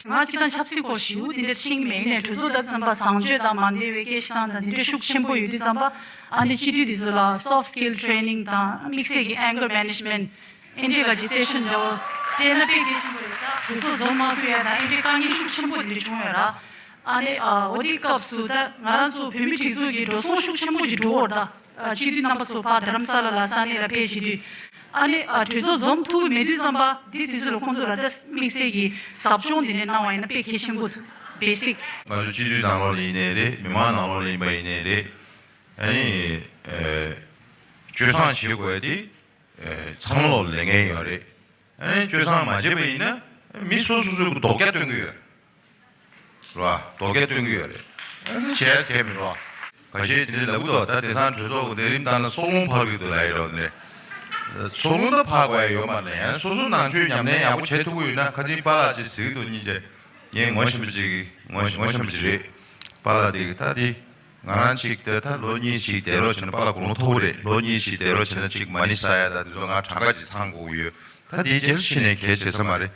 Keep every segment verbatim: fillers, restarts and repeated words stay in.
ང་སྤྱི་བཏང་ཆབ་སྲིད་སྐོར་ཞེ་པོ་དེ་འདྲ་ཤེས་ཀྱི་མེད། ཡིན་ནའི་གྲོས་ཚོགས་ད་ཙམ་པ་བཟང་སྤྱོད་དང་མ་འབྲེལ་བའི་སྐད་ཆ་བཏང་དང་དེ་འདྲ་ཤུགས་ཆེན་པོ་ཡོད་དུས་ཙམ་པ། ཨ་ནི་སྤྱི་འཐུས་དེ་ཚོ་ལ་soft skill training དང་དམིགས་བསལ་གྱི་anger management ཨེ་འདྲའི་ག་ཅིག་སེ་ཤན་འདྲ་བོ་སྤྲད་ན་དཔེ་གལ་ཆེན་པོ་རེད་ཤག་གྲོས་ཚོགས་འཛོམས་མ་ཐུབ་ཡ་དང་ཨེ་འདྲའི་དཀའ་ངལ་ཤུགས་ཆེན་པོ་དེ་འདྲ་བྱུང་ཡོད་ར། ཨ་ནི་ཨ་འོ་དེའི་སྐབས་སུ་ད་ང་རང་ཚོ་བོད་མི་སྒྲིག་འཛུགས་ཀྱི་འགྲོ་སོང་ཤུགས་ཆེན་པོ་ཅིག་འགྲོ་བར་ད། ཨ་སྤྱི་འཐུས་རྣམ་པ་ཚོ་ཕར་རྡ་རམ་ས་ལ་ལ་ས་གནས་ལ་ཕེབས་བྱེད་དུས། ཨ་ནི་ཨ་གྲོས་ཚོགས་འཛོམས་ཐུབ་ཀྱི་མེད་དུས་ཙམ་པ་དེ་དུས་ཚོད་ལ་ཁོང་ཚོ་ལ་ད་དམིགས་བསལ་གྱི་ཟབ་སྦྱོང་དེ་འདྲ་གནང་བ་ཡིན་ན་དཔེ་གལ་ཆེན་པོ་འདུག basic ང་ཚོ་སྤྱི་འཐུས་ནང་ལོགས་ལ་ཡིན་ནའི་རེད། མི་མང་ནང་ལོགས་ལ་ཡིན་པ་ཡིན་ནའི་རེད། ཨ་ནི་ཨ་སྤྱོད་བཟང་བྱེད་དགོས་དེ་ཨ་ཚང་མ་ལོགས་ལ་ལས་འགན་ཡོད་རེད། ཨ་ནི་སྤྱོད་བཟང་མ་བྱས་པ་ཡིན་ན་མི་སོ་སོ་སོའི་རྡོག་རྒྱ་སྟོན་གྱི་ཡོད་རེད། རེད་བ། རྡོག་རྒྱ་སྟོན་གྱི་ཡོད་རེད། ཨ་ནི་བྱས་ཁྱད་མི་འགྲོ་བ། ཁ་ཤས་དེ་འདྲ་ལབ་གི་འདུག་ད་དེང་སང་གྲོས་ཚོགས་ཀྱི་ལས་རིམ་སྟེང་ལ་སྲོག་རླུང་འཕར་གྱི་འདུག་ལབ་ཡོད་རེད་ནས། སྲོག་རླུང་ད་འཕར་དགོས་ཡ་ཡོད་མ་རེད། ཡང་སོ་སོ་ནང་ཆོས་ཉམས་ལེན་ཡག་པོ་བྱེད་ཐུབ་ཀྱི་ཡོད་ན། ཁ་སང་པཱ་ལགས་ཅིག་ཟེར་གྱི་འདུག་སྙིང་རྗེ། ངས་ངོ་ཤེས་པ་ཅིག་ངོ་ངོ་ཤེས་པ་ཅིག་རེད། པཱ་ལགས་དེ་ད་དེ་ང་རང་ཅིག་དེ་ད་ལོ་གཉིས་ཤིག་བསྡད་རོགས་བྱས་ན། པཱ་ལགས་དགུང་ལོ་མཐོ་པོ་རེད། ལོ་གཉིས་ཤིག་བསྡད་རོགས་བྱས་ན་ཅིག་མ་ཎི་བསགས་ཡ་ད་དེ་ཚོ་ང་གྲངས་ཀ་ཅིག་ཚང་དགོས་ཀྱི་ཡོད། ད་དེའི་རྗེས་ལ་གཞི་ནས་གལ་ཆེ་ས་མ་རེད།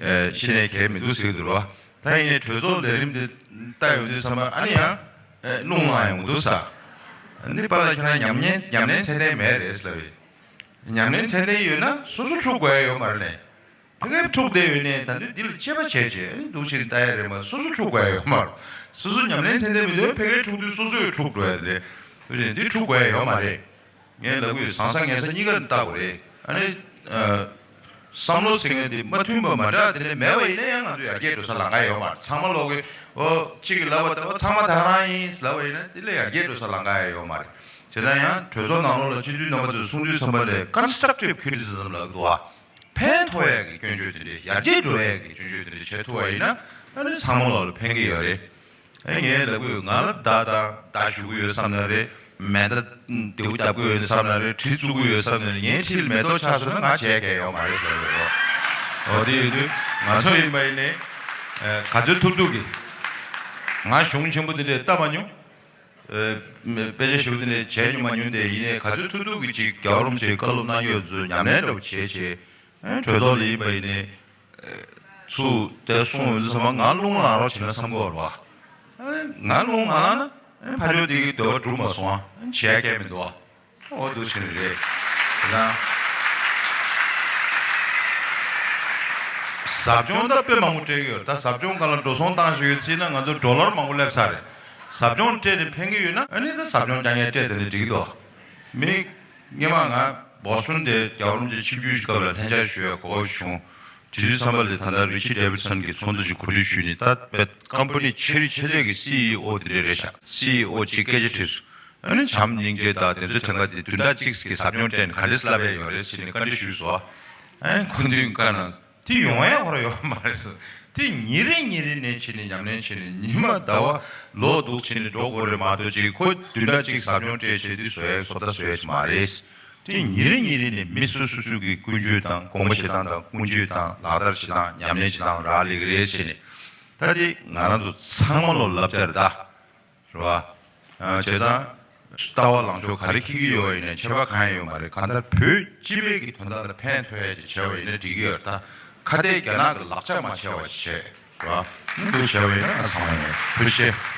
ཨེ་གཞི་ནས་གལ་མི་འདུག་ཟེར་གྱི་འདུག་རོ། ད་ཡིན་ནའི་གྲོས་ཚོགས་ལས་རིམ་འདི་ལྟ་ཡོང་དུས་ཙམ་པ་ཨ་ནི་ཡང་ཨེ་རླུང་ལངས་ཡོང་གི་འདུག་ས། འདི་པཱ་ལགས་ཁྱེད་རང་ཉམས་ཉན་ཉམས་ལེན་ཚད་ལྡན་མེད་རེད་ཟེར་བས། ཉམས་ལེན་ཚད་ལྡན་ཡོད་ན་སོ་སོ་འཁྲུག་དགོས་ཡ་ཡོད་མ་རེད་ནས། ཕ་གིར་འཁྲུག་བསྡད་ཡོད་ནས་ད་དུང་འདི་ལ་དཔྱད་པ་བྱས་བྱས་ཨ་ནི་འདུག་ཕྱིར་ལྟ་ཡ་རེད་མ། སོ་སོ་འཁྲུག་དགོས་ཡ་ཡོད་མ་རེད། སོ་སོ་ཉམས་ལེན་ཚད་ལྡན་མི་འདུག་ཕ་གིར་འཁྲུག་དུས་སོ་སོས་འཁྲུག་འགྲོ་ཡ་རེད། འདི་འཁྲུག་དགོས་ཡ་ཡོད་མ་རེད། ངས་ལབ་གི་ཡོད། བཟང་ས་ངན་ས་གཉིས་ཀ་ནས་བལྟ་དགོས་རེད། ཨ་ནི་ཨ་བསམ་བློ་ཟེར་མཁན་དེ་མ་མཐུན་པ་མ་འདྲ་དེ་འདྲ་མེད་པ་ཡིན་ན་ཡང་ང་ཚོ་ཡར་རྒྱས་འགྲོ་ས་ལམ་ཁ་ཡོད་མ་རེད། ཚང་མ་ལོག་གི་ཨོ་གཅིག་གིས་ལབ་པ་ལྟ་བུ་ཚང་མ་དེ་ག་རང་ཡིན་ལབ་པ་ཡིན་ན་དེ་ལས་ཡར་རྒྱས་འགྲོ་ས་ལམ་ཁ་ཡང་ཡོད་མ་རེད། བྱས་ཙང་ཡང་གྲོས་ཚོགས་ནང་ལོགས་ལ་སྤྱི་འཐུས་རྣམ་པ་ཚོས་གསུང་དུས་ཙམ་པ་ལ་constructive criticism ལབ་འདུག་བ། ཕན་ཐོགས་ཡག་གི་སྐྱོན་བརྗོད་དེ་འདྲ་ཡར་རྒྱས་འགྲོ་ཡག་གི་སྐྱོན་བརྗོད་དེ་འདྲ་བྱེད་ཐུབ་པ་ཡིན་ན་ཨ་ནི་ཚང་མ་ལོག་ལ་ཕན་གི་ཡོད་རེད། ཨེ་ངས་ལབ་གི་ཡོད། ང་ལ་མདའ་དང་མདའ་གཞུ་གི་ཡོད་བསམ་ན་རེད། མེ་མདའ་མདེའུ་རྒྱབ་གི་ཡོད་བསམ་ན་རེད། གྲི་བཙུགས་གི་ཡོད་བསམ་ན་རེད། ངའི་འཁྲིས་ལ་མེ་ཏོག་ཆགས་སོང་ན་ང་བྱས་གལ་ཡོད་མ་རེད་ཟེར་གི་ཡོད། འོ་དེ་ཡིན་དུས་ང་ཚོ་ཡིན་པ་ཡིན་ནའི་ཨེ་ག་ཚོད་ཐུབ་ཐུབ་གི། ང་གཞུང་ཆེན་པོ་འདི་འདྲས་བལྟ་མ་མྱོང་། ཨེ་དཔེ་ཆ་ཞིབ་འདི་འདྲས་བྱས་མྱོང་མ་མྱོང་དེ་ཡིན་ནའི་ག་ཚོད་ཐུབ་ཐུབ་གི་ཅིག་རྒྱལ་བ་རིན་པོ་ཆེའི་བཀའ་སློབ་གནང་ཡོད་ཚོ་ཉམས་ལེན་འདྲ་པོ་བྱས་བྱས། ཨེ་གྲོས་ཚོགས་ལ་ཡིན་པ་ཡིན་ནའི་ཨེ་ཚུར་དེ་གསུངས་ཡོང་དུས་ཙམ་པ་ང་རླུང་ལངས་རོགས་བྱེད་ན་བསམ་གྱི་ཡོད་རེད་བ། ཨེ་ང་རླུང་མ་ལངས་ན་ཨེ་ཕ་ཇོ་དེ་གི་འདོད་པ་འགྲུབ་མ་སོང་ཨ། བྱས་ཁྱད་མི་འདུག་ཨ། འོ་འདུག་ཕྱིན་རེད། དེ་ན་ཟབ་སྦྱོང་ད་དཔེ་མང་པོ་སྤྲད་ཀྱི་ཡོད་རེད། ད་ཟབ་སྦྱོང་སྒང་ལ་འགྲོ་སོང་བཏང་ཞིག་ཡོད་ཅེ་ན་ང་ཚོ་ཌོ་ལར་མང་པོ་སླེབས་ཚར་རེད། ཟབ་སྦྱོང་སྤྲད་ནས་ཕན་གྱི་ཡོད་ན་ཨ་ནི་ད་ཟབ་སྦྱོང་རྐྱང་རྐྱང་སྤྲད་དེ་ནས་འགྲིག་གི་འདུག་མི་སྔོན་མ་ང་བོ་སི་ཊོན་དེ་རྒྱལ་བ་རིན་པོ་ཆེ་ཆིབས་བསྒྱུར་ཞིག་སྐབས་ལ་ལྷན་བཅར་ཞུ་ཡ་གོ་སྐབས་ཤིག་བྱུང་། དེ་དུས་ཙམ་པ་ལ་ད་ལྟ་རི་ཆི་ཌེ་ཝིཌ་སན་གྱི་ཚོགས་འདུ་ཞིག་གོ་སྒྲིག་ཞུས་ནས། ད་དཔེ་ཀམ་པ་ནི་ཆེ་རིགས་ཆེ་ཚད་ཀྱི་སི་ཨི་ཨོ་དེ་འདྲ་རེད་ཤག་སི་ཨི་ཨོ་གཅིག་སྐད་ཆ་དྲིས་སོང་། ཨ་ནི་བྱམས་སྙིང་རྗེ་དང་བདེན་རྩིས་ཁྲིམས་ཁང་དེ་བདུན་ཕྲག་གཅིག་གི་ཟབ་སྦྱོང་སྤྲད་ནས་ག་འདྲས་ལབ་ཡ་ཡོད་རེད་ཟེར་ནས་བཀའ་འདྲི་ཞུས་སོང་། ཨ་ནི་ཁོང་ཚོས་བཀའ་གནང་། དེ་ཡོང་ཡ་ཁོ་རང་ཡོད་མ་རེད་ཟེར། དེ་ཉིན་རེ་ཉིན་རེ་ནས་བྱས་ནས་ཉམས་ལེན་བྱས་ནས་ཉི་མ་ཟླ་བ་ལོ་འདུག་བྱས་ནས་འགྲོ་དགོས་རེད་མ་གཏོགས་ཅིག་ཁོ་བདུན་ཕྲག་གཅིག་ཟབ་སྦྱོང་སྤྲད་བྱས་དུས་བཟོ་ཡ་བཟོ་ལྟ་བཟོ་ཡ་ཞིག་མ་རེད། དེ་ཉིན་རེ་ཉིན་རེ་ནས་མི་སོ་སོ་སོ་གི་ཀུན་སྤྱོད་དང་དགོངས་པ་བཞེས་སྟངས་དང་ཀུན་སྤྱོད་དང་ལག་བསྟར་བྱེད་སྟངས་ཉམས་ལེན་བྱེད་སྟངས་རག་ལས་ཀྱི་རེད་ཟེར་ནས། ད་དེ་ང་རང་ཚོ་ཚང་མ་ལོ་ལབ་བྱ་རེད་ད། རེད་བ། ཨ་བྱས་ཙང་། ལྟ་བ་ལངས་ཕྱོགས་ག་རེ་འཁྱེར་གྱི་ཡོད་པ་ཡིན་ནའི་ཁྱད་པར་གང་ཡང་ཡོད་མ་རེད། གང་ལྟར་བོད་སྤྱི་པའི་གི་དོན་དག་ལ་ཕན་ཐོགས་ཡ་ཅིག་བྱས་པ་ཡིན་ན་འགྲིག་གི་ཡོད་རེད་ད། ཁ་གཏད་རྒྱ་ནག་གི་ལག་ཆ་མ་བྱས་པ་ཞིག་བྱས། རེད་བ། འདུག་བྱས་པ་ཡིན་ན་ང་ཚང་མ་ཡོང་། ཐུགས་རྗེ་ཆེ།